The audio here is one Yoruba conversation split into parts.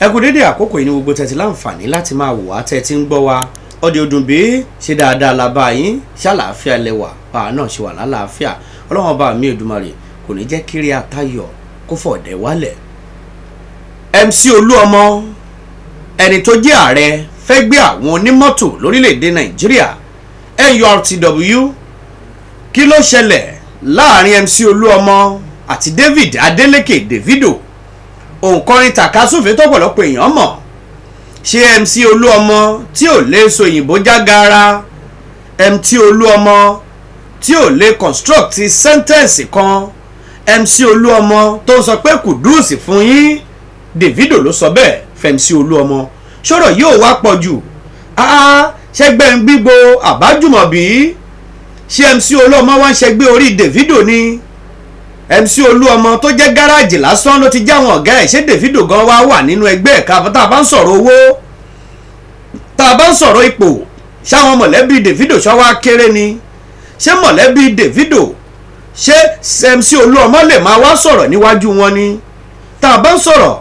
Ẹ kú dédé àkókò yìí ní gbogbo tẹ́tí láǹfààní láti máa wò wá, tẹ́tí ń gbọ́ wa. Ọdẹ ọdún bí ṣe dáadáa la bá yín, ṣàlàáfíà lẹwà, bá a náà ṣe wà lálàáfíà. Ọlọ́run ọba mi Èdùmàrè kò ní jẹ́ kiri àtayọ̀ kó fọ̀dẹ̀ wálẹ̀. MC Olúọmọ, ẹni tó jẹ́ ààrẹ fẹ́ gbé àwọn onímọ́tò lórílẹ̀‐èdè Nàìjíríà, NURTW, kí ló ṣẹlẹ̀ láàrin MC Olúọmọ àti David Adeleke Davido, òǹkọrin tàkasúfè tọ́pọ̀lọpọ̀ èèyàn mọ̀? Ṣé MC Olúọmọ tí ò lè sọ òyìnbó jágara, MC Olúọmọ tí ò lè construct sentence kan, MC Olúọmọ tó ń sọ pé kùdùsì fún yín, Davido ló sọ bẹ́ẹ̀ f'MC Olúọmọ, ṣọ́rọ̀ yóò wá pọ̀ jù? Ṣẹgbẹ́ ń gbígbó àbájùmọ̀bí? Ṣé MC Olúọmọ wá ń ṣẹgbẹ́ orí Davido ni? MC Olúọmọ tó jẹ́ gáràjì lásán ló ti já àwọn ọ̀gá ẹ̀. Ṣé Davido gan wá wà nínú ẹgbẹ́ ẹ̀ka? Tá a bá ń sọ̀rọ̀ owó, tá a bá ń sọ̀rọ̀ ipò, ṣáwọn mọ̀lẹ́bí Davido ṣọ́ wá kéré ni? Ṣé mọ̀lẹ́bí Davido, ṣé MC Olúọmọ lè máa wá sọ̀rọ̀ níwájú wọn ni? Tá a bá ń sọ̀rọ̀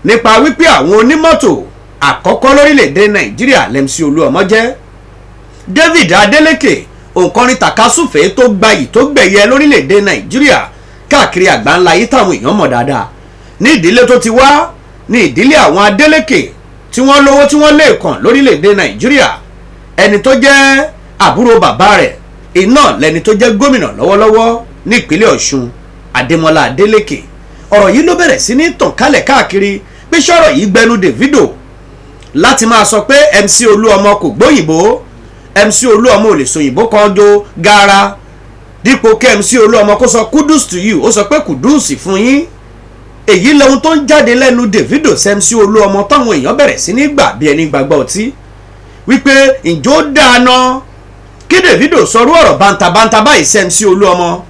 nípa wípé àwọn onímọ́tò àkọ́kọ́ lórílẹ̀‐èdè Nàìjíríà l'MC Olúọmọ jẹ́. David Adeleke, òǹkọrin tàkasúfèé tó gbayì tó gbẹ̀yẹ lórílẹ̀‐èdè Nàìjíríà, káàkiri àgbáńlá yìí, táwọn èèyàn mọ̀ dáadáa, ní ìdílé tó ti wá ní ìdílé àwọn Adeleke tí wọ́n lówó, tí wọ́n lè kàn lórílẹ̀‐èdè Nàìjíríà. Ẹni tó jẹ́ àbúrò bàbá rẹ̀ iná lẹni tó jẹ́ gómìnà lọ́wọ́lọ́wọ́ ní ìpínlẹ̀ Ọ̀ṣun, Adémọ́lá Adeleke. Ọ̀rọ̀ yìí ló bẹ̀rẹ̀ sí ní tàn kálẹ̀ káàkiri pé sọ̀rọ̀ yìí gbẹnu Davido láti máa sọ pé MC Olúọmọ kò gbóyìnbó, MC Olúọmọ ò lè sòyìnbó kan jó gaara. Dípò kí MC Olúọmọ kó sọ "Kudos to you", ó sọ pé "Kùdùsì fún yín". Èyí lóhun tó ń jáde lẹ́nu Davido sí MC Olúọmọ, táwọn èèyàn bẹ̀rẹ̀ sí ní gbà bí ẹni gbàgbọ́ ọtí, wípé ǹjọ́ dáná kí Davido sọrú ọ̀rọ̀ bántabánta báyìí sí MC Olúọmọ?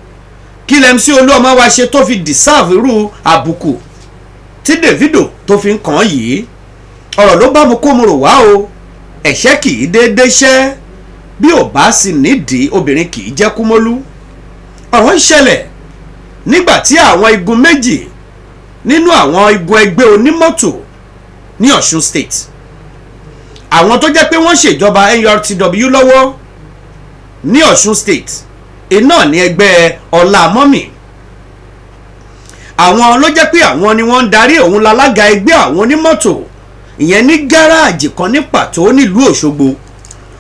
Kí lẹ MC Olúọmọ wá ṣe tó fi deserve irú àbùkù tí Davido tó fi ń kàn án yìí? Ọ̀rọ̀ ló bá mu kó mu rò wá o. Ẹ̀ṣẹ́ kì í déédé ṣẹ́, bí ò bá sì nídìí, obìnrin kì í jẹ́ kúmólú. Ọ̀rọ̀ ń ṣẹlẹ̀ nígbà tí àwọn igun méjì nínú àwọn igun ẹgbẹ́ onímọ́tò ní Ọ̀ṣun State, àwọn tó jẹ́ pé wọ́n ṣèjọba NURTW lọ́wọ́ ní Ọ̀ṣun State, iná ní ẹgbẹ́ Ọlá Mọ́mì. Àwọn ló jẹ́ pé àwọn ni wọ́n ń darí, òun lálága ẹgbẹ́ àwọn onímọ́tò ìyẹn ní gáràjì kan ní pàtó nílùú Òṣogbo.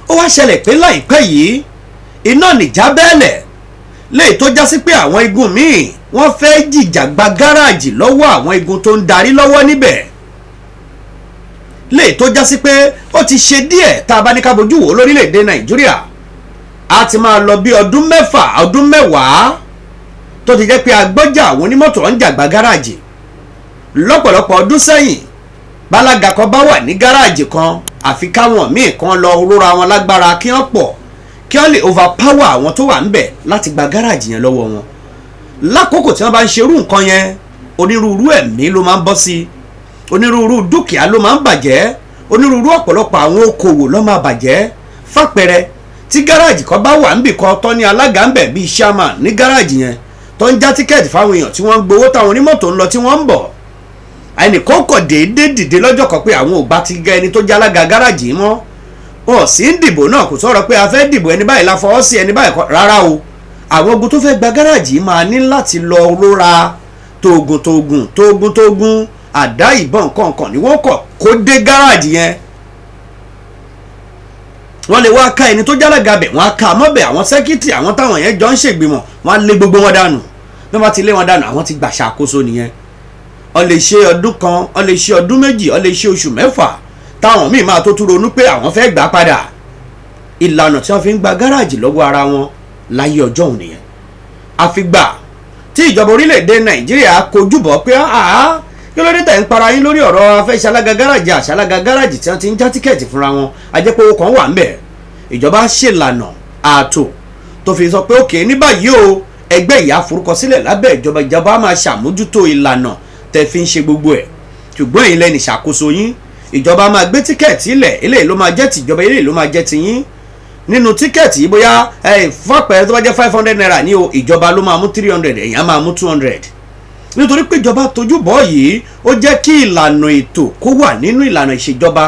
Ó wá ṣẹlẹ̀ pé láìpẹ́ yìí iná nìjà bẹ́ẹ̀lẹ̀ léyìí tó já sí pé àwọn igun míì wọ́n fẹ́ jìjà gba gáràjì lọ́wọ́ àwọn igun tó ń darí lọ́wọ́ níbẹ̀, léyìí tó já sí pé ó ti ṣe díẹ̀. Tá a bá ní ká bójú wò lórílẹ̀‐èdè Nàìjíríà, a ti máa lọ bí ọdún 6, ọdún 10 tó ti jẹ́ pé agbọ́jà àwọn onímọ́tò ń jà gba gáràjì. Lọ́pọ̀lọpọ̀ ọdún sẹ́yìn, bálága kan bá wà ní gáràjì kan, àfi káwọn míì kan lọ rọra wọn lágbára, kí wọ́n pọ̀, kí wọ́n lè overpower àwọn tó wà ńbẹ̀ láti gba gáràjì yẹn lọ́wọ́ wọn. Lákòókò tí wọ́n bá ń ṣerú nǹkan yẹn, onírúurú ẹ̀mí ló máa ń bọ́ sí, onírúurú dúkìá ló máa ń bàjẹ́, onírúurú ọ̀pọ̀lọpọ̀ àwọn okòwò ló máa bàjẹ́. Fàpẹẹrẹ, tí gáràjì kan bá wà níbì kan tó ní alága ń bẹ̀ bíi chairman ní gáràjì yẹn, tó ń já tíkẹ́ẹ̀tì fáwọn èèyàn, tí wọ́n ń gbowó, táwọn onímọ́tò ń lọ, tí wọ́n ń bọ̀, ẹnìkan kọ̀ déédéé dìde lọ́jọ́ kan pé àwọn ò bá ti gẹ ẹni tó jẹ́ alága gáràjì mọ́. Wọn sì ń dìbò náà, kò sọ̀rọ̀ pé a fẹ́ dìbò, ẹni báyìí la fọwọ́ sí, ẹni báyìí kọ́, rárá o. Àwọn ogun tó fẹ́ gba gáràjì máa ní láti lọ rọra tóògùn tóògùn tóògùn tóògùn, àdá, ìbọn, kọ̀ọ̀kan ni wọ́n kọ̀ kó dé gáràjì yẹn. Wọ́n lè wá ká ẹni tó jálága bẹ̀, wọ́n á ká mọ́bẹ̀, àwọn secretary, àwọn táwọn yẹn jọ ń ṣègbìmọ̀, wọ́n á lé gbogbo wọn dànù. Bí wọ́n bá ti lé wọn dànù, àwọn ti gbà ṣàkóso nìyẹn. Ó lè ṣe ọdún kan, ó lè ṣe ọdún 2, ó lè ṣe oṣù 6, táwọn míì máa tó tún ronú pé àwọn fẹ́ gbà padà. Ìlànà tí wọ́n fi ń gba gáràjì lọ́wọ́ ara wọn láyé ọjọ́ òun nìyẹn, àfìgbà tí ìjọba orílẹ̀-èdè Nàìjíríà kojú bọ̀ pé àá, kí ló dé tẹ̀ ń para yín lórí ọ̀rọ̀ afẹ́ṣalága gáràjì, àṣalága gáràjì tí wọ́n ti ń já tíkẹ́ẹ̀tì fúnra wọn? Ajẹ́pọ̀ owó kan wà ńbẹ̀. Ìjọba ṣèlànà ààtò tó fi sọ pé òkè ní báyìí o, ẹgbẹ́ ìyá forúkọsílẹ̀ lábẹ́ ìjọba, ìjọba máa ṣàmójútó ìlànà tẹ́ fi ń ṣe gbogbo ẹ̀, ṣùgbọ́n èyí lẹ́ni ṣàkóso yín. Ìjọba máa gbé tíkẹ́ẹ̀tì ilẹ̀, eléyìí ló máa jẹ́ tìjọba, eléyìí ló máa jẹ́ tiyín. Nínú tíkẹ́ẹ̀tì yìí, bóyá ẹ fọ́pẹ́ tó bá jẹ́ ₦500 ní o, ìjọba ló máa mú 300, èèyàn máa mú 200. Nítorí pé ìjọba tójú bọ́ yìí, ó jẹ́ kí ìlànà ètò kó wà nínú ìlànà ìṣèjọba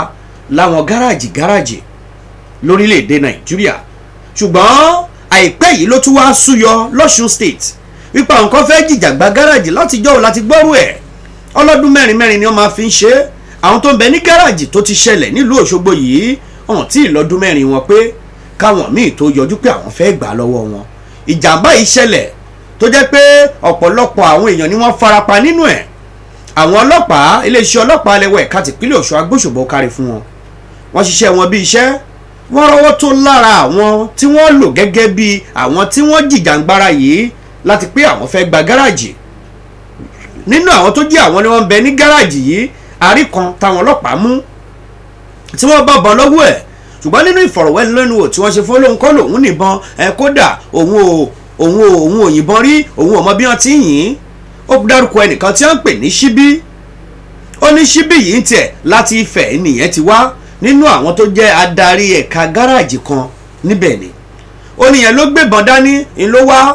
láwọn gáràjì gáràjì lórílẹ̀‐èdè Nàìjíríà. Ṣùgbọ́n àìpẹ́ yìí ló tún wá súyọ lọ́ṣun State wípé àwọn kan fẹ́ jìjàgbá gáràjì. Látijọ́ ò láti gbọ́rú ẹ̀, ọlọ́dún mẹ́rin mẹ́rin ni wọ́n máa fi ń ṣe é. Àwọn tó ń bẹ ní gáràjì tó ti ṣẹlẹ̀ nílùú Òṣogbo yìí ọ̀hún tí ìlọ́dún 4 wọn pé káwọn míì tó yọjú pé àwọn fẹ́ gbà lọ́wọ́ wọn. Ìjàmbá yìí ṣẹlẹ̀ tó jẹ́ pé ọ̀pọ̀lọpọ̀ àwọn èèyàn ni wọ́n farapa nínú ẹ̀. Àwọn ọlọ́pàá, iléeṣẹ́ ọlọ́pàá lẹ́wọ̀ ẹ̀ka tìpínlẹ̀ Ọ̀ṣun agbóṣùbọ̀ kárí fún wọn. Wọ́n ṣiṣẹ́ wọn bí iṣẹ́, wọ́n rọ́wọ́ tó lára àwọn tí wọ́n lò gẹ́gẹ́ bí àwọn tí wọ́n jìjàngbara yìí láti pé àwọn fẹ́ gba gáràjì. Nínú àwọn tó jẹ́ àwọn ni wọ́n ń bẹ ní gáràjì yìí, àrí kan táwọn ọlọ́pàá mú tí wọ́n bá bọ́ lọ́wọ́ ẹ̀. Ṣùgbọ́n nínú ìfọ̀rọ̀wánilẹ́nuwò tí wọ́n ṣe fún lóun kọ́ lòun níbọn ẹ, kódà òun ò yìnbọn rí, òun ò mọ bí wọ́n ti ń yìn. Ó dárúkọ ẹnìkan tí wọ́n ń pè ní Ṣíbí. Ó ní Ṣíbí yìí ń tiẹ̀ láti Ifẹ̀ nìyẹn ti wá, nínú àwọn tó jẹ́ adarí ẹ̀ka gáràjì kan níbẹ̀ ni. Ó níyẹn ló gbébọn dání ń ló wá,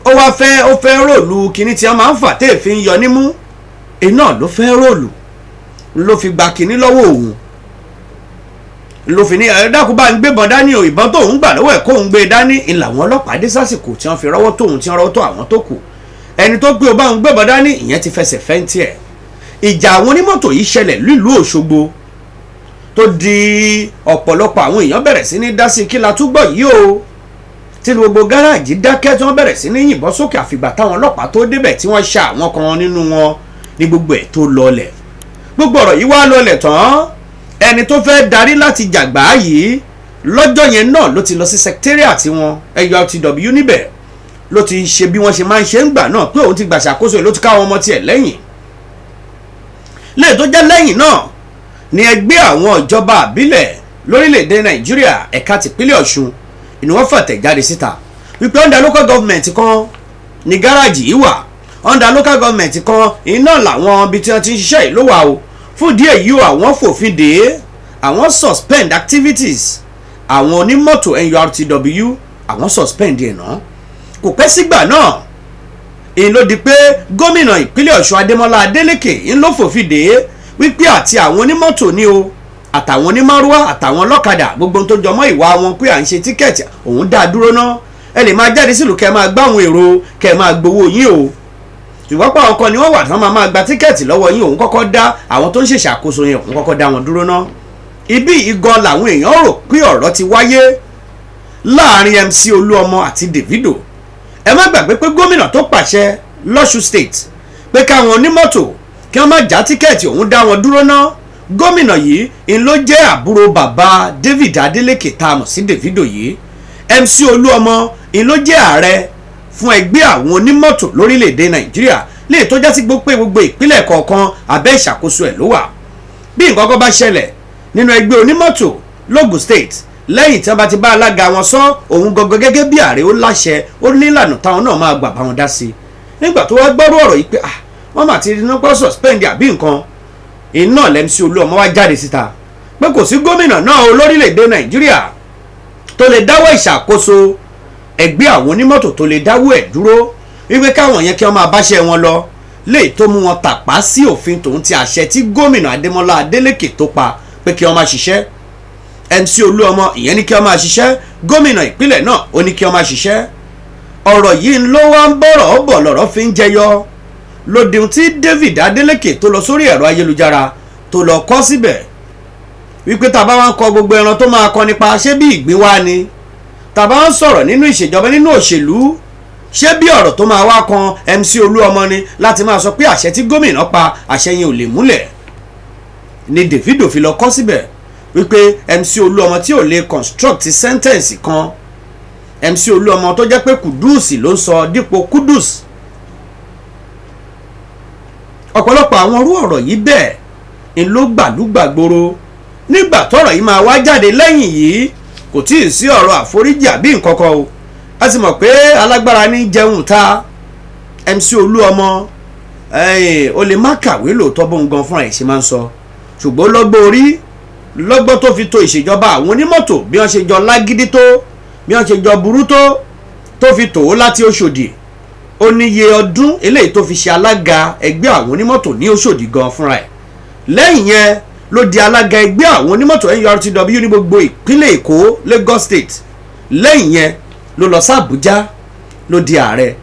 ó wá fẹ́ ó fẹ́ roll kinní tí wọ́n máa ń fà téèfín yọ nímú iná ló fẹ́ roll, ló fi gba kinní lọ́wọ́ òun, ló fi ní ẹ dákun bá ń gbébọn dání o, ìbọn tóun gbà lọ́wọ́ ẹ̀ kóun gbé e dání. Ń làwọn ọlọ́pàá dé sásìkò tí wọ́n fi rọ́wọ́ tóun, tí wọ́n rọ́wọ́ tó àwọn tó kù. Ẹni tó gbé o bá ń gbébọn dání, ìyẹn ti fẹsẹ̀ fẹ́ntì ẹ̀. Ìjà àwọn onímọ́tò yìí ṣẹlẹ̀ nílùú Òṣogbo tó di ọ̀pọ̀lọpọ̀ àwọn èèyàn bẹ̀rẹ̀ sí ní dá sí kí la túgbọ̀ yìí o, tí gbogbo gáràjì dákẹ́, tí wọ́n bẹ̀rẹ̀ sí ní yìnbọn sókè, àfìgbà táwọn ọlọ́pàá tó débẹ̀ tí wọ́n ṣa àwọn kan nínú wọn ní gbogbo ẹ̀ tó lọlẹ̀. Gbogbo ọ̀rọ̀ yìí wá lọlẹ̀ tán, ẹni tó fẹ́ darí láti jàgbá yìí lọ́jọ́ yẹn náà ló ti lọ sí secretariat wọn NURTW níbẹ̀, ló ti ṣe bí wọ́n ṣe máa ń ṣe ń gbà náà pé òun ti gbà ṣàkóso, ló ti káwọn ọmọ tiẹ̀ lẹ́yìn. Lẹ́yìn tó jẹ́ lẹ́yìn náà ni ẹgbẹ́ àwọn ìjọba àbílẹ̀ lórílẹ̀‐èdè Nàìjíríà ẹ̀ka tìpínlẹ̀ Ọ̀ṣun ni wọ́n fàtẹ̀jáde síta wípé under local government kan ní gáràjì yìí wà, under local government kan iná làwọn ibi tí wọ́n ti ń ṣiṣẹ́ yìí ló wà o. Fún díẹ̀ yìí o, àwọn fòfin dè é, àwọn suspend activities àwọn onímọ́tò NURTW, àwọn suspend ẹ̀ náà. Kò pẹ́ sígbà náà èyí ló di pé gómìnà ìpínlẹ̀ Ọ̀ṣun Adémọ́lá Adélékè ń ló fòfin dè é wípé àti àwọn onímọ́tò ní o, àtàwọn onímárúwá, àtàwọn ọlọ́kadà, gbogbo tó jọmọ́ ìwà wọn pé à ń ṣe ticket, òun dá a dúró ná. Ẹ lè máa jáde sílùú kẹ́ máa gbá àwọn èrò, kẹ́ máa gbowó yín o, ṣùgbọ́n pé àwọn kan ni wọ́n wà tí wọ́n máa gba ticket lọ́wọ́ yín, òun kọ́kọ́ dá àwọn tó ń ṣèṣàkóso yẹn, òun kọ́kọ́ dá wọn dúró ná. Ibi ìgan làwọn èèyàn rò pé ọ̀rọ̀ ti wáyé láàrin MC Olúọmọ àti Davido. Ẹ má gbàgbé pé gómìnà tó pàṣẹ lọ́ṣun State pé káwọn onímọ́tò kí wọ́n má já ticket, òun dá wọn dúró ná, gómìnà yìí ń ló jẹ́ àbúrò bàbá David Adeleke tá a mọ̀ sí Davido yìí. MC Olúọmọ ń ló jẹ́ ààrẹ fún ẹgbẹ́ àwọn onímọ́tò lórílẹ̀‐èdè Nàìjíríà, lè tó jásí pé gbogbo ìpínlẹ̀ kọ̀ọ̀kan abẹ́ ìṣàkóso ẹ̀ ló wà. Bí nǹkan kan bá ṣẹlẹ̀ nínú ẹgbẹ́ onímọ́tò lógùn State, lẹ́yìn tí wọ́n bá ti bá alága wọn sọ, òun gangan gẹ́gẹ́ bí ààrẹ ó láṣẹ, ó nílànà táwọn náà máa gbà bá wọn dá sí i. Nígbà tó wá gbọ́rú ọ̀rọ̀ yìí pé ah, wọ́n mà ti ní pọ́ suspend àbí nǹkan iná, l'MC Olúọmọ wá jáde síta pé kò sí gómìnà náà o lórílẹ̀‐èdè Nàìjíríà tó lè dáwọ́ ìṣàkóso ẹgbẹ́ àwọn onímọ́tò, tó lè dáwọ́ ẹ̀ dúró, wípé káwọn yẹn kí wọ́n máa báṣẹ́ wọn lọ, léyìí tó mú wọn tàpá sí òfin tòun ti àṣẹ tí gómìnà Adémọ́lá Adélékè tó pa pé kí wọ́n máa ṣiṣẹ́. MC Olúọmọ ìyẹn ní kí wọ́n máa ṣiṣẹ́, gómìnà ìpínlẹ̀ náà ó ní kí wọ́n máa ṣiṣẹ́. Ọ̀rọ̀ yìí ló wá ń bọ̀rọ̀ bọ̀ lọ̀rọ̀ fi ń jẹyọ lóde tí David Adeleke tó lọ sórí ẹ̀rọ ayélujára tó lọ kọ́ síbẹ̀ wípé tá a bá wá ń kọ gbogbo ẹran tó máa kọ nípa ṣé bí ìgbín wá ni, tá a bá ń sọ̀rọ̀ nínú ìṣèjọba, nínú òṣèlú, ṣé bí ọ̀rọ̀ tó máa wá kan MC Olúọmọ ni láti máa sọ pé àṣẹ tí gómìnà pa, àṣẹ yẹn ò lè múlẹ̀, ni Davido fi lọ kọ́ síbẹ̀ wípé MC Olúọmọ tí ò lè construct sentence kan, MC Olúọmọ tó jẹ́ pé kùdùsì ló ń sọ dípò kudus. Ọ̀pọ̀lọpọ̀ àwọn orú ọ̀rọ̀ yìí bẹ́ẹ̀ ń ló gbàlúgbàgbòrò. Nígbà tọ́rọ̀ yìí máa wá jáde lẹ́yìn yìí, kò tí ì sí ọ̀rọ̀ àforíjì àbí nǹkan kan o. A ti mọ̀ pé alágbára ní jẹun ta. MC Olúọmọ, ó lè má kàwé lóòótọ́, bóun gan fúnra ẹ̀ ṣe máa ń sọ, ṣùgbọ́n lọ́gbọ́n orí, lọ́gbọ́n tó fi to ìṣèjọba àwọn onímọ́tò, bí wọ́n ṣe jọ lágídí tó, bí wọ́n ṣe jọ burú tó, tó fi tò ó láti Òṣòdì. Ó níye ọdún eléyìí tó fi ṣe alága ẹgbẹ́ àwọn onímọ́tò ní Òṣòdì gan fúnra ẹ̀. Lẹ́yìn yẹn ló di alága ẹgbẹ́ àwọn onímọ́tò NURTW ní gbogbo ìpínlẹ̀ Èkó, Lagos State. Lẹ́yìn yẹn ló lọ sí Àbújá, ló di ààrẹ.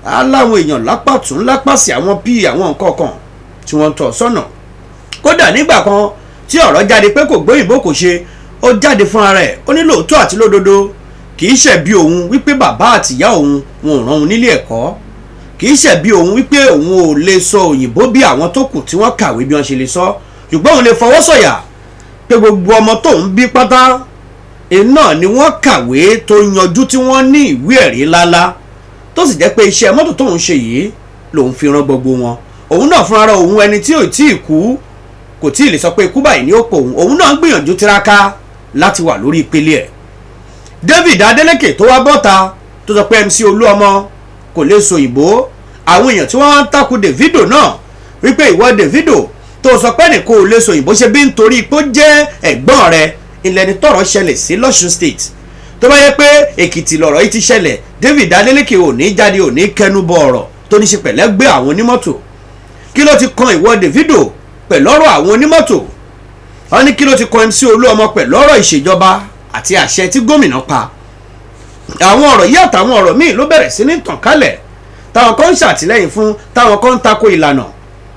Aláwọn èèyàn lápàtún lápàsì, àwọn pí àwọn nǹkan kan tí wọ́n ń tọ́ sọ́nà. Kódà nígbà kan tí ọ̀rọ̀ jáde pé kò gbóyìnbó kò ṣe, ó jáde fúnra rẹ̀, ó ní lóòótọ́ àti lódodo, kì í ṣẹ̀bi òun wípé bàbá àtìyá òun wọn ò rán òun nílé ẹ̀kọ́, kì í ṣẹ̀bi òun wípé òun ò lè sọ òyìnbó bí àwọn tó kù tí wọ́n kàwé bí wọ́n ṣe lè sọ, ṣùgbọ́n òun lè fọwọ́ sọ̀yà pé gbogbo ọmọ tóun bí pátá iná ni wọ́n kàwé tó yanjú, tí wọ́n ní ìwé ẹ̀rí ńláńlá, tó sì jẹ́ pé iṣẹ́ mọ́tò tóun ṣe yìí lòun fi rán gbogbo wọn. Òun náà fúnra òun, ẹni tí ò tí ì kú, kò tí ì lè sọ pé ikú báyìí ní ó pò òun, òun náà ń gbìyànjú tiraka láti wà lórí ìpele ẹ̀. David Adeleke tó wá bọ́ta tó sọ pé MC Olúọmọ kò lè sọ òyìnbó, àwọn èèyàn tí wọ́n wá ń takò Davido náà wípé ìwọ Davido tó sọ pé nìkan ò lè sọ òyìnbó, ṣe bí nítorí pé ó jẹ́ ẹ̀gbọ́n rẹ̀ ilẹ̀ ni tọ́rọ̀ ṣẹlẹ̀ sí lọ́ṣun State. Tó bá yẹ pé Èkìtì lọ̀rọ̀ yìí ti ṣẹlẹ̀, David Adeleke ò ní jáde, ò ní kẹnu bọ ọ̀rọ̀ tó ní ṣe pẹ̀lẹ́ gbé àwọn onímọ́tò. Kí ló ti kan ìwọ Davido pẹ̀lú ọ̀rọ̀ àwọn onímọ́tò? Wọ́n ní kí ló ti kan MC Olúọmọ pẹ̀lú ọ̀rọ̀ ìṣèjọba àti àṣẹ tí gómìnà pa? Àwọn ọ̀rọ̀ yìí àtàwọn ọ̀rọ̀ míì ló bẹ̀rẹ̀ sí ní tàn kálẹ̀, táwọn kan ń ṣàtìlẹ́yìn fún, táwọn kan ń tako ìlànà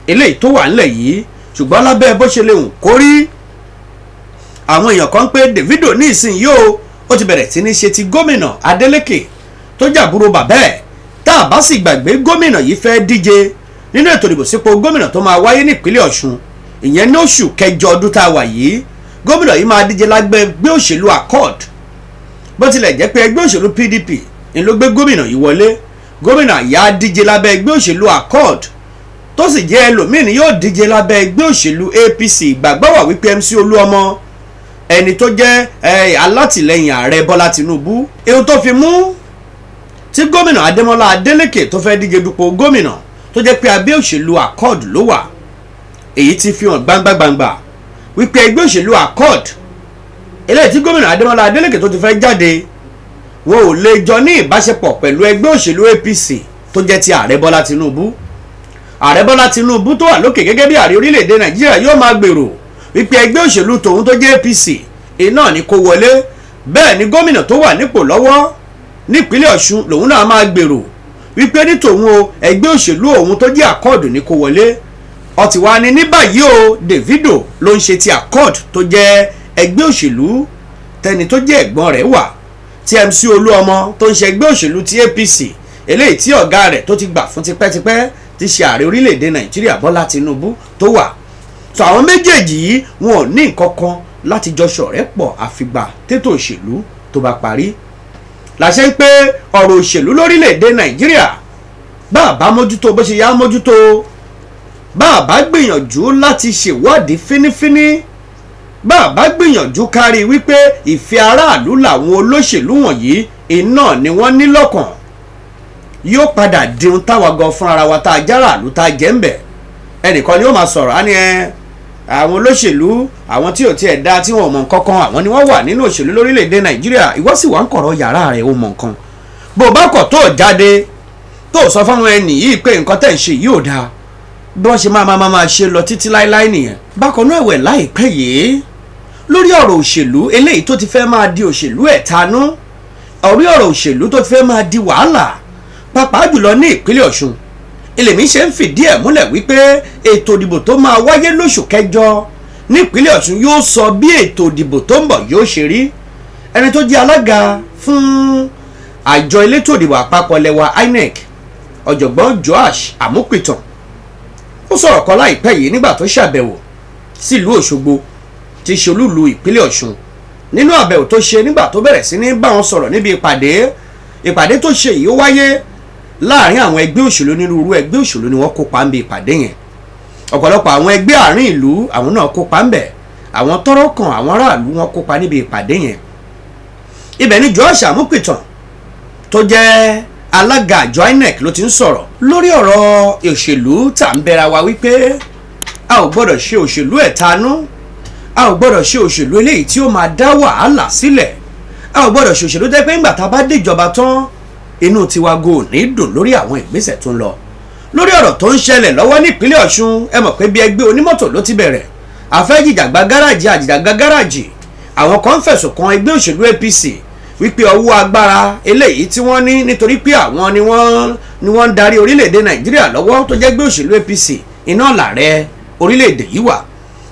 eléyìí tó wà ńlẹ̀ yìí. Ṣùgbọ́n lábẹ́ bó ṣe lè hùn kórí, àwọn èèyàn kan pé Davido ní ìsinyìí o, ó ti bẹ̀rẹ̀ sí ní ṣe ti gómìnà Adeleke tó jàbúrò bàbá ẹ̀. Tá a bá sì gbàgbé, gómìnà yìí fẹ́ díje nínú ètò ìdìbò sípò gómìnà tó máa wáyé nípínlẹ̀ Ọ̀ṣun, ìyẹn ní oṣù kẹjọ ọdún tá a wà yìí. Gómìnà yìí máa díje lágbẹ́ ẹgbẹ́ òṣèlú Accord, bó tilẹ̀ jẹ́ pé ẹgbẹ́ òṣèlú PDP ni ló gbé gómìnà yìí wọlé. Gómìnà yà á díje lábẹ́ ẹgbẹ́ òṣèlú Accord, tó sì jẹ́ ẹlòmíín yóò díje lábẹ́ ẹgbẹ́ òṣèlú APC. Ìgbàgbọ́ wà wípé MC Olúọmọ, ẹni tó jẹ́ alátìlẹyìn ààrẹ Bọ́lá Tinubu, ohun tó fi mú tí gómìnà Adémọ́lá Adélékè tó fẹ́ díje dupò gómìnà tó jẹ́ pé abẹ́ òṣèlú Accord ló wà, èyí ti fi hàn gbangba-gbangba wípé ẹgbẹ́ òṣèlú Accord eléyìí tí gómìnà Adémọ́lá Adélékè tó ti fẹ́ jáde, wọn ò lè jọ ní ìbáṣepọ̀ pẹ̀lú ẹgbẹ́ òṣèlú APC tó jẹ́ ti ààrẹ Bọ́lá Tinubu. Ààrẹ Bọ́lá Tinubu tó wà lókè gẹ́gẹ́ bí ààrẹ orílẹ̀-èdè Nàìjíríà yóò máa gbèrò wípé ẹgbẹ́ òṣèlú tòun tó jẹ́ APC iná ni kó wọlé. Bẹ́ẹ̀ ni gómìnà tó wà nípò lọ́wọ́ nípínlẹ̀ Ọ̀ṣun lòun náà máa gbèrò wípé ní tòun o, ẹgbẹ́ òṣèlú òun tó jẹ́ Accord ní kó wọlé. Ọtí wa ni ní báyìí o, Davido ló ń ṣe ti Accord tó jẹ́ ẹgbẹ́ òṣèlú tẹni tó jẹ́ ẹ̀gbọ́n rẹ̀ wà, tí MC Olúọmọ tó ń ṣe ẹgbẹ́ òṣèlú ti APC eléyìí tí ọ̀gá rẹ̀ tó ti gbà fún tipẹ́tipẹ́ ti ṣe ààrẹ orílẹ̀-èdè Nàìjíríà Bọ́lá Tinubu tó wà. So àwọn méjèèjì yìí, wọn ò ní nǹkan kan láti jọ ṣọ̀rẹ́ pọ̀ àfìgbà tètò òṣèlú tó bá parí. Làṣẹ ń pé ọ̀rọ̀ òṣèlú lórílẹ̀-èdè Nàìjíríà, bá a bá mójútó bó ṣe yá mójútó, bá a bá gbìyànjú láti ṣèwádìí fínífíní, bá a bá gbìyànjú kárí wípé ìfẹ́ aráàlú làwọn olóṣèlú wọ̀nyí iná ni wọ́n ní lọ́kàn, yóò padà di ohun táwa gan fún ara wa tá a járàlú tá a jẹ́ ń bẹ̀. Ẹnìkan ni ó máa sọ̀rọ̀ á ní ẹ àwọn olóṣèlú, àwọn tí ò tiẹ̀ dá, tí wọn ò mọ̀ nǹkan kan, àwọn ni wọ́n wà nínú òṣèlú lórílẹ̀‐èdè Nàìjíríà. Ìwọ sì wà ń kọ̀rọ̀ yàrá rẹ̀, ó mọ̀ nǹkan. Bó o bá kọ̀ tó o jáde tó o sọ fáwọn ẹnì yìí pé nǹkan tẹ̀ ń ṣe yìí ò dáa, bí wọ́n ṣe máa máa máa ṣe lọ títí láéláé nìyẹn. Bákan náà ẹ̀wẹ̀, láìpẹ́ yìí, lórí ọ̀rọ̀ òṣèlú eléyìí tó ti fẹ́ máa di òṣèlú ẹ̀tanú, orí ọ̀rọ̀ òṣèlú tó ti fẹ́ máa di wàhálà, pàápàá jùlọ ní ìpínlẹ̀ Ọ̀ṣun, ilèmí ṣe ń fìdí ẹ̀ múlẹ̀ wípé ètò ìdìbò tó máa wáyé lóṣù kẹjọ nípínlẹ̀ Ọ̀ṣun yóò sọ bí ètò ìdìbò tó ń bọ̀ yóò ṣe rí. Ẹni tó jẹ́ alága fún àjọ elétò ìdìbò àpapọ̀ lẹ́wà INEC, ọ̀jọ̀gbọ́n Joash Amupitan, ó sọ̀rọ̀ kan láìpẹ́ yìí nígbà tó ṣàbẹ̀wò sílùú Òṣogbo tí ṣe olúùlú ìpínlẹ̀ Ọ̀ṣun. Nínú àbẹ̀wò tó ṣe, nígbà tó bẹ̀rẹ̀ sí ní bá wọn sọ̀rọ̀ níbi ìpàdé, ìpàdé tó ṣe yìí ó wáyé láàrin àwọn ẹgbẹ́ òṣèlú, onírúurú ẹgbẹ́ òṣèlú ni wọ́n kópa ń bi ìpàdé yẹn. Ọ̀pọ̀lọpọ̀ àwọn ẹgbẹ́ àárín ìlú, àwọn náà kópa ń bẹ̀, àwọn tọ́rọ̀ kàn, àwọn aráàlú, wọn kópa níbi ìpàdé yẹn. Ibẹ̀ ni Joash Amupitan tó jẹ́ alága àjọ INEC ló ti ń sọ̀rọ̀ lórí ọ̀rọ̀ òṣèlú tá ń bẹ̀ra wa wípé a ò gbọ́dọ̀ ṣe òṣèlú ẹ̀tanú, a ò gbọ́dọ̀ ṣe òṣèlú eléyìí tí ó máa dá wàhálà sílẹ̀, a ò gbọ́dọ̀ ṣe òṣèlú tẹ́ pé ńgbà tá a bá déjọba tán Inú tiwa go ní dùn lórí àwọn ìgbésẹ̀ tó ń lọ lórí ọ̀rọ̀ tó ń ṣẹlẹ̀ lọ́wọ́ nípínlẹ̀ Ọ̀ṣun. Ẹ mọ̀ pé bí ẹgbẹ́ onímọ́tò ló ti bẹ̀rẹ̀, àfẹ́ jìjàgbá gáràjì, àjìjàgbá gáràjì. Àwọn kan fẹ̀sùn kan ẹgbẹ́ òṣèlú APC wípé ọwọ́ agbára eléyìí tí wọ́n ní, nítorí pé àwọn ni wọ́n ń darí orílẹ̀-èdè Nàìjíríà lọ́wọ́, tó jẹ́ ẹgbẹ́ òṣèlú APC iná làárẹ̀ orílẹ̀-èdè yìí wà,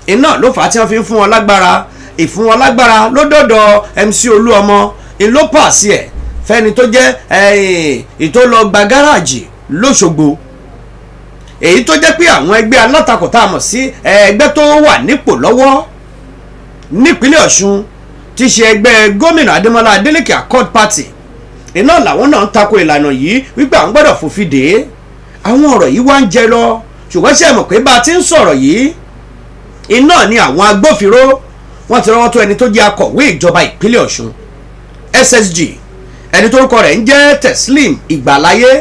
iná ló fà á tí wọ́n fi ń fún wọn lágbára. Ìfún wọn lágbára ló dọ̀dọ̀ MC Olúọmọ ń ló pàṣẹ ẹ̀ fẹ́ni tó jẹ́ ìtò lọ gba gáràjì lÓṣogbo, èyí tó jẹ́ pé àwọn ẹgbẹ́ alátakò tá a mọ̀ sí ẹgbẹ́ tó wà nípò lọ́wọ́ nípínlẹ̀ Ọ̀ṣun, tí ṣe ẹgbẹ́ gómìnà Adémọ́lá Adélékè, Accord Party, iná làwọn náà ń tako ìlànà yìí wípé àwọn gbọ́dọ̀ fòfin dè é. Àwọn ọ̀rọ̀ yìí wá ń jẹ lọ, ṣùgbọ́n ṣe mọ̀ pé bá a ti ń sọ̀rọ̀ yìí, iná ni àwọn agbófinró wọ́n ti rọ́wọ́ tó ẹni tó jẹ́ akọ̀wé ìjọba ìpínlẹ̀ Ọ̀ṣun, SSG, ẹni tórúkọ rẹ̀ ń jẹ́ Teslim Ìgbàláyé.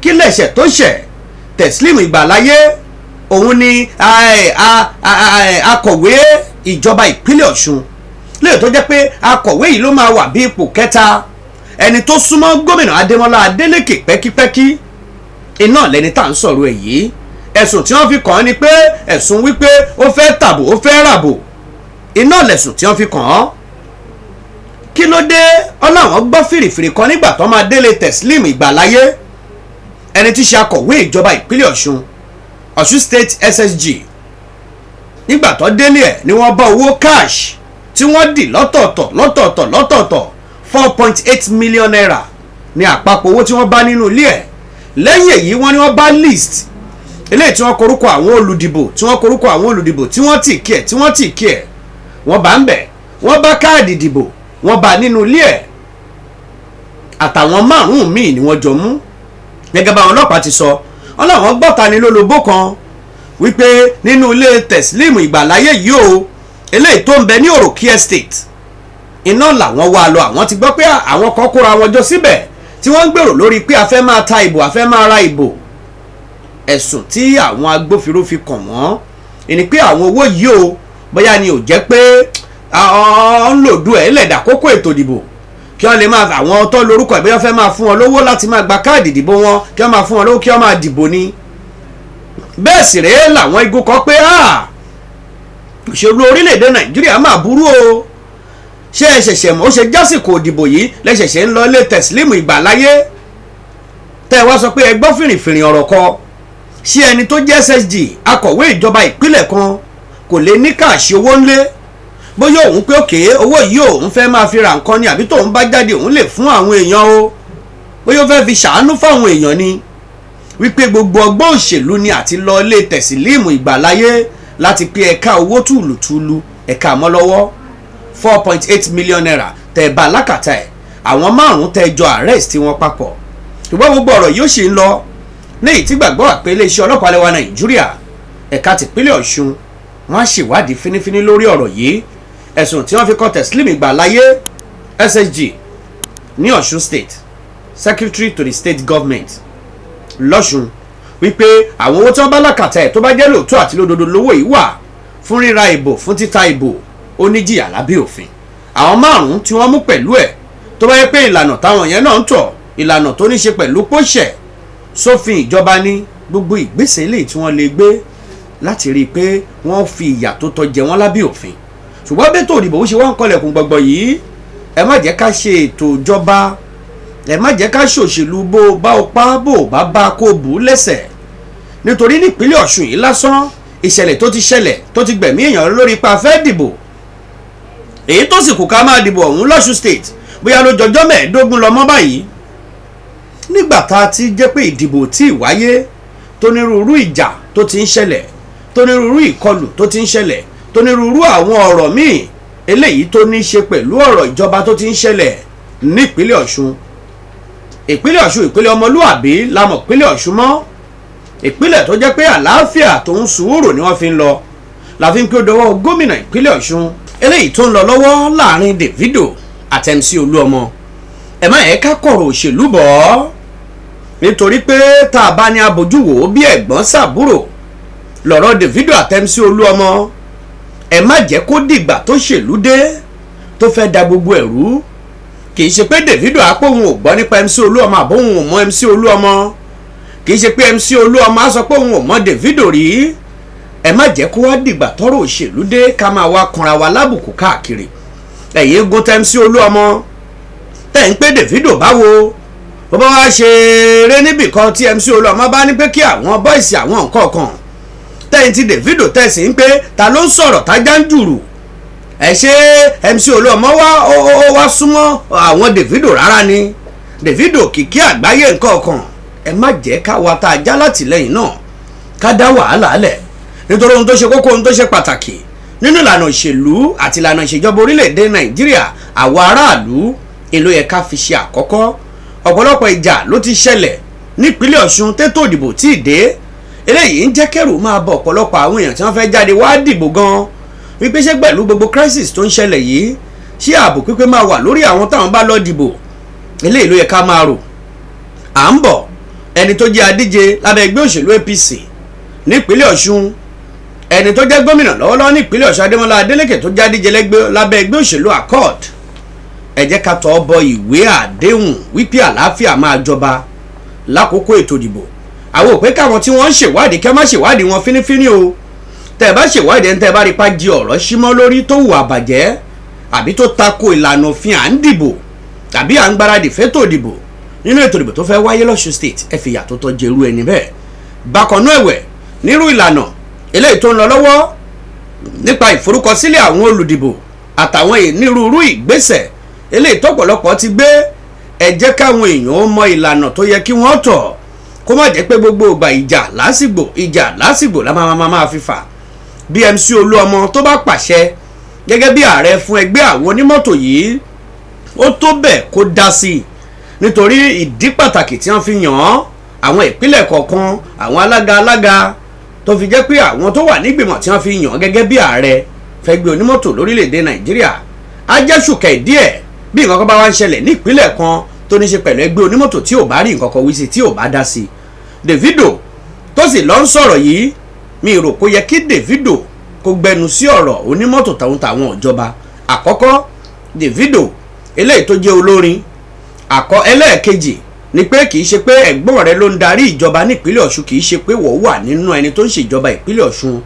Kí lẹ̀ṣẹ̀ tó ṣẹ̀ Teslim Ìgbàláyé? Òun ni akọ̀wé ìjọba ìpínlẹ̀ Ọ̀ṣun, lè tó jẹ́ pé akọ̀wé yìí ló máa wà bí ipò kẹta ẹni tó súnmọ́ gómìnà Adémọ́lá Adélékè pẹ́kípẹ́kí. Iná lẹni tá à ń sọ̀rọ̀ ẹ̀ yìí. Ẹ̀sùn tí wọ́n fi kàn án ni pé ẹ̀sùn wípé ó fẹ́ tàbò, ó fẹ́ ràbò, iná lẹ̀sùn tí wọ́n fi kàn án. Kí ló dé? Ọláwọn gbọ́ fìrìfìrì kan nígbà tó máa délé Teslim Ìgbàláyé, ẹni tí í ṣe akọ̀wé ìjọba ìpínlẹ̀ Ọ̀ṣun, Ọ̀ṣun State SSG. Nígbà tó délé ẹ̀ ni wọ́n bá owó cash tí wọ́n dì lọ́tọ̀ọ̀tọ̀ lọ́tọ̀ọ̀tọ̀ lọ́tọ̀ọ̀tọ̀. ₦4.8 million ní àpapọ̀ owó tí wọ́n bá nínú ilé ẹ̀. Lẹ́yìn èyí, wọ́n ní wọ́n bá list eléyìí tí wọ́n korúkọ àwọn olùdìbò, tí wọ́n korúkọ àwọn olùdìbò, tí wọ́n tì kí ẹ̀, tí wọ́n tì kí ẹ̀, wọ́n bá ń bẹ̀. Wọ́n bá káàdì ìdìbò, wọ́n bá nínú ilé ẹ̀. Àtàwọn márùn-ún míì ni wọ́n jọ mú. Gẹ́gẹ́ báwọn ọlọ́pàá ti sọ, wọ́n láwọn gbọ́ta ní lólobó kan wípé nínú ilé Teslim Ìgbàláyé yìí o, eléyìí tó ń bẹ ní Òròkí Estate, iná làwọn wá lọ. Àwọn ti gbọ́ pé àwọn kan kóra wọn jọ síbẹ̀ tí wọ́n ń gbèrò lórí pé a fẹ́ máa ta ìbò, a fẹ́ máa ra ìbò. Ẹ̀sùn tí àwọn agbófinró fi kàn wọ́n ìní pé àwọn owó yìí o, bóyá ni ò jẹ́ pé ọ̀ ń lòdù ẹ̀ lẹ̀dà kókó ètò ìdìbò, kí wọ́n lè máa àwọn tó lórúkọ ẹ̀, bóyá fẹ́ máa fún wọn lówó láti máa gba káàdì ìdìbò wọn, kí wọ́n máa fún wọn lówó kí wọ́n máa dìbò ni. Bẹ́ẹ̀ sì rèé, làwọn igun kan pé òṣèlú orílẹ̀-èdè Nàìjíríà máa burú o. Ṣé ẹ ṣẹ̀ṣẹ̀ mọ̀? Ó ṣe jásìkò òdìbò yìí lẹ́ṣẹ̀ṣẹ̀ ń lọ ilé Teslim Ìgbàláyé tẹ́ ẹ wá sọ pé ẹ gbọ́ fìrìfìrì ọ̀rọ̀ kọ? Ṣé ẹni tó jẹ́ SSG, akọ̀wé ìjọba ìpínlẹ̀ kan, kò lè ní cash owó ńlé, bóyá òun pé òkè owó yìí òun fẹ́ máa fi ra nǹkan ni, àbí tóun bá jáde òun lè fún àwọn èèyàn o, bóyá ó fẹ́ fi ṣàánú fáwọn èèyàn ni, wípé gbogbo ọgbọ́n òṣèlú ni àti lọ ilé Teslim Ìgbàláyé láti pé ẹ̀ka owó tùlùtùlù ẹ̀ka mọ́ lọ́wọ́, ₦4.8 million tẹ̀ bá lákàtà ẹ̀, àwọn márùn-ún tẹ̀ jọ arrest wọn papọ̀? Ṣùgbọ́n gbogbo ọ̀rọ̀ yóò ṣì ń lọ ní èyí tí gbàgbọ́ wà pé iléeṣẹ́ ọlọ́pàá lẹ́wà Nàìjíríà, ẹ̀ka tìpínlẹ̀ Ọ̀ṣun, wọ́n á ṣèwádìí fínífíní lórí ọ̀rọ̀ yìí. Ẹ̀sùn tí wọ́n fi kàn Teslim Ìgbàláyé, SSG ní Ọ̀ṣun State, Secretary to the State Government lọ́ṣun, wípé àwọn owó tí wọ́n bá lákàtà ẹ̀, tó bá jẹ́ lóòótọ́ àti lódodo lówó yìí wà fún ríra ìbò, fún títa ìbò, ó ní jìyà lábẹ́ òfin. Àwọn márùn-ún tí wọ́n mú pẹ̀lú ẹ̀, tó bá yẹ pé ìlànà táwọn yẹn náà ń tọ̀, ìlànà tó ní ṣe pẹ̀lú pósẹ̀ sófin ìjọba ní, gbogbo ìgbésẹ̀ eléyìí tí wọ́n lè gbé láti rí i pé wọ́n fi ìyà tó tọ́ jẹ wọ́n lábẹ́ òfin. Ṣùgbọ́n bẹ́tò òdìbò ó ṣe wá ń kọlẹ̀kùn gbọ̀ngbọ̀n yìí, ẹ má jẹ́ ká ṣe ètò ìjọba, ẹ má jẹ́ ká ṣòṣèlú bó bá o pa, bó o bá bá kó bù ú lẹ́sẹ̀. Nítorí nípínlẹ̀ Ọ̀ṣun yìí lásán, ìṣẹ̀lẹ̀ tó ti ṣẹlẹ̀ tó ti gbẹ̀mí èèyàn lórí ipa fẹ́ dìbò, èyí tó sì kù ká máa dìbò ọ̀hún lọ́ṣun State, bóyá ló jọjọ́ 15 lọ mọ́ báyìí, nígbà tá a ti jẹ́ pé ìdìbò tí ì wáyé, tónírúurú ìjà tó ti ń ṣẹlẹ̀, tónírúurú ìkọlù tó ti ń ṣẹlẹ̀, tónírúurú àwọn ọ̀rọ̀ míì eléyìí tó ní í ṣe pẹ̀lú ọ̀rọ̀ ìjọba tó ti ń ṣẹlẹ̀ nípínlẹ̀ Ọ̀ṣun. Ìpínlẹ̀ Ọ̀ṣun, ìpínlẹ̀ ọmọlúàbí la mọ̀ ìpínlẹ̀ Ọ̀ṣun mọ́, ìpínlẹ̀ tó jẹ́ pé àlàáfíà tó ń sùúrù ni wọ́n fi ń lọ. La fi ń pé ó dọwọ́ gómìnà ìpínlẹ̀ Ọ̀ṣun. Eléyìí tó ń lọ lọ́wọ́ láàrin Davido àti MC Olúọmọ, ẹ má yẹ ká kọ̀rọ̀ òṣèlú bọ̀ ọ́, nítorí pé tá a bá ní abojú wò ó bí ẹ̀gbọ́n sàbúrò lọ̀rọ̀ Davido àti MC Olúọmọ. Ẹ má jẹ́ kó dìgbà tó ṣèlú dé tó fẹ́ da gbogbo ẹ̀rú. Kì í ṣe pé Davido apóhun ò gbọ́ nípa MC Olúọmọ àbóhun ò mọ MC Olúọmọ. Kì í ṣe pé MC Olúọmọ á sọ pé òun ò mọ Davido rí. Ẹ má jẹ́ kó wá dìgbà tọ́rọ̀ òṣèlú dé ká máa wá kanra wa lábùkù káàkiri. Ẹ̀yin egun tẹ́ MC Olúọmọ tẹ́ ń pé Davido báwo, bó bá wá ṣe eré níbì kan tí MC Olúọmọ bá ní pé kí àwọn boys àwọn nǹkan kan, tẹ́yìn tí Davido tẹ̀sí ń pé ta ló ń sọ̀rọ̀ tájá ń jùrù. Ẹ ṣe MC Olúọmọ wá ó wá súnmọ́ àwọn Davido rárá ni? Davido kìkì àgbáyé nǹkan kan. Ẹ má jẹ́ káwa tá a já látìlẹ́yìn náà ká dá wàhálà lẹ̀, nítorí ohun tó ṣe kókó, ohun tó ṣe pàtàkì nínú ìlànà òṣèlú àti ìlànà ìṣèjọba orílẹ̀-èdè Nàìjíríà, àwọn aráàlú èlò yẹ ká fi ṣe àkọ́kọ́. Ọ̀pọ̀lọpọ̀ ìjà ló ti ṣẹlẹ̀ nípínlẹ̀ Ọ̀ṣun tètò ìdìbò tí ì dé. Eléyìí ń jẹ́ kẹ́rù máa bọ̀ ọ̀pọ̀lọpọ̀ àwọn èèyàn tí wọ́n fẹ́ jáde wá dìbò gan, wípé ṣé pẹ̀lú gbogbo crisis tó ń ṣẹlẹ̀ yìí, ṣé ààbò pípé máa wà lórí àwọn táwọn bá lọ dìbò? Eléyìí ló yẹ ká máa rò. À ń bọ̀. Ẹni tó jẹ́ adíje lábẹ́ ẹgbẹ́ òṣèlú APC nípínlẹ̀ Ọ̀ṣun, ẹni tó jẹ́ gómìnà lọ́wọ́lọ́wọ́ nípínlẹ̀ Ọ̀ṣun, Adémọ́lá Adélékè, tó jẹ́ adíje lábẹ́ ẹgbẹ́ òṣèlú Accord, ẹ jẹ́ ká tọ́ bọ ìwé àdéhùn wípé àlàáfíà máa jọba lákòókò ètò ìdìbò. Àwọn ò pé káwọn tí wọ́n ń ṣèwádìí kẹ́ má ṣèwádìí wọn fínífíní o. Tẹ́ ẹ bá ṣèwádìí ẹni tẹ́ ẹ bá rí pa jí ọ̀rọ̀ símọ́ lórí tó hùwà bàjẹ́ àbí tó tako ìlànà òfin à ń dìbò tàbí à ń gbáradì fétò ìdìbò nínú ètò ìdìbò tó fẹ́ wáyé lọ́ṣun State, ẹ fi ìyà tó tọ́ jẹrú ẹni bẹ́ẹ̀. Bákan náà ẹ̀wẹ̀, nírú ìlànà eléyìí tó ń lọ lọ́wọ́ nípa ìforúkọsílẹ̀ àwọn olùdìbò àtàwọn onírúurú ìgbésẹ̀ eléyìí tọ́pọ̀lọpọ̀ ti gbé, ẹ jẹ́ káwọn èèyàn ó mọ ìlànà tó yẹ kí wọ́n tọ̀, kó má jẹ́ pé gbogbo ìgbà ìjà lásìgbò, ìjà lásìgbò la máa máa fi fà. Bí MC Olúọmọ tó bá pàṣẹ gẹ́gẹ́ bí ààrẹ fún ẹgbẹ́ àwọn onímọ́tò yìí, ó tó bẹ́ẹ̀ kó dá sí i, nítorí ìdí pàtàkì tí wọ́n fi yàn án, àwọn ìpínlẹ̀ kọ̀ọ̀kan, àwọn alága alága tó fi jẹ́ pé àwọn tó wà nígbìmọ̀ tí wọ́n fi yàn án gẹ́gẹ́ bí ààrẹ fẹ́gbẹ́ onímọ́tò lórílẹ̀‐èdè Nàìjíríà, á jẹ́ ṣùkẹ́ díẹ̀. Bí nǹkan kan bá wá ń ṣẹlẹ̀ ní ìpínlẹ̀ kan tó ní ṣe pẹ̀lú ẹgbẹ́ onímọ́tò, tí ò bá rí nǹkan kan wí sí, tí ò bá dá sí, Davido tó sì lọ ń sọ̀rọ̀ yìí, mi rò kó yẹ kí Davido kó gbẹnu sí ọ̀rọ̀ onímọ́tò tàwọn tàwọn ìjọba. Àkọ́kọ́, Davido eléyìí tó jẹ́ olórin àkọ́. Ẹlẹ́ẹ̀kejì ni pé kì í ṣe pé ẹ̀gbọ́n rẹ ló ń darí ìjọba nípínlẹ̀ Ọ̀ṣun, kì í ṣe pé wọ́n wà nínú ẹni tó ń ṣèjọba ìpínlẹ̀ Ọ̀ṣun.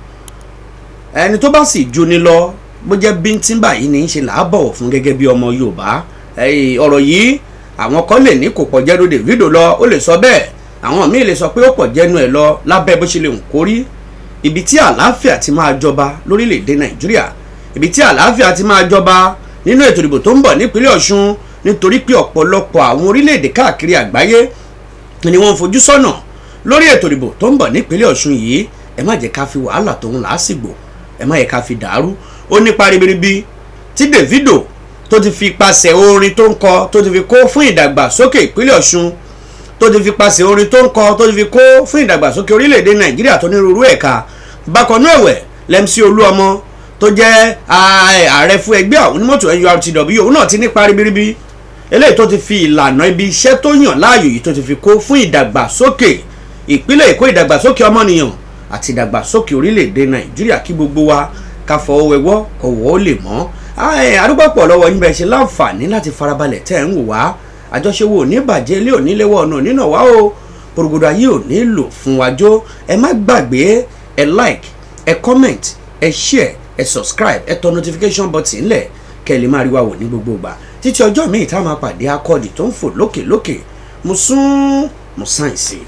Ẹni tó bá sì ju ni lọ, bó jẹ́ bíntín báyìí ní í ṣe là á bọ̀wọ̀ fún gẹ́gẹ́ bí ọmọ Yorùbá. Ọ̀rọ̀ yìí, àwọn kan lè ní kò pọ̀ jẹ́nu Davido lọ, ó lè sọ bẹ́ẹ̀. Àwọn míì lè sọ pé ó pọ̀ jẹ́nu ẹ̀ lọ. Lábẹ́ bó ṣe lè hùn kórí, ibi tí àlàáfíà ti máa jọba lórílẹ̀‐èdè Nàìjíríà, ibi tí àlàáfíà ti máa jọba nínú ètò ìdìbò tó ń bọ̀ nípínlẹ̀ Ọ̀ṣun, nítorí pé ọ̀pọ̀lọpọ̀ àwọn orílẹ̀-èdè káàkiri àgbáyé ni wọ́n ń fojú sọ́nà lórí ètò ìdìbò tó ń bọ̀ nípínlẹ̀ Ọ̀ṣun yìí. Ẹ má jẹ́ ká fi wàhálà tóun làásìgbò, ẹ má yẹ ká fi dàrú. Ó nípa ribiribi tí Davido tó ti fi pasẹ̀ orin tó ń kọ tó ti fi kó fún ìdàgbàsókè ìpínlẹ̀ Ọ̀ṣun, tó ti fi pasẹ̀ orin tó ń kọ tó ti fi kó fún ìdàgbàsókè orílẹ̀-èdè Nàìjíríà tó nírúurú ẹ̀ka. Bákan náà ẹ̀wẹ̀, l'MC Olúọmọ tó jẹ́ ààrẹ fún ẹgbẹ́ àwọn onímọ́tò NURTW, òun náà ti nípa ribiribi eléyìí tó ti fi ìlànà ibi iṣẹ́ tó yàn láàyò yìí tó ti fi kó fún ìdàgbàsókè ìpínlẹ̀ Èkó, ìdàgbàsókè ọmọnìyàn àti ìdàgbàsókè orílẹ̀-èdè Nàìjíríà. Kí gbogbo wa ká fọwọ́ wẹwọ́ kọ̀wọ́ ó lè mọ́. Àdúgbò pọ̀ lọ́wọ́ yín bẹ́ẹ̀ ṣe láǹfààní láti farabalẹ̀ tẹ́ ẹ̀ ń wò wá. Àjọṣe wo ò ní bàjẹ́, ilé òní léwọ́, ọ̀nà nínà wá o, pòrògòdò ayé ò ní lò fún wa jó. Ẹ má gbàgbé, ẹ like, ẹ comment, ẹ share, ẹ subscribe, ẹ tọ notification button ńlẹ̀ kẹ́ ẹ lè máa rí wa wò ní gbogbo ìgbà. Títí ọjọ́ míì tá a máa pàdé, akọ́ọ̀dì tó ń fò lókè lókè, mo sún mo sáyẹ̀nsì.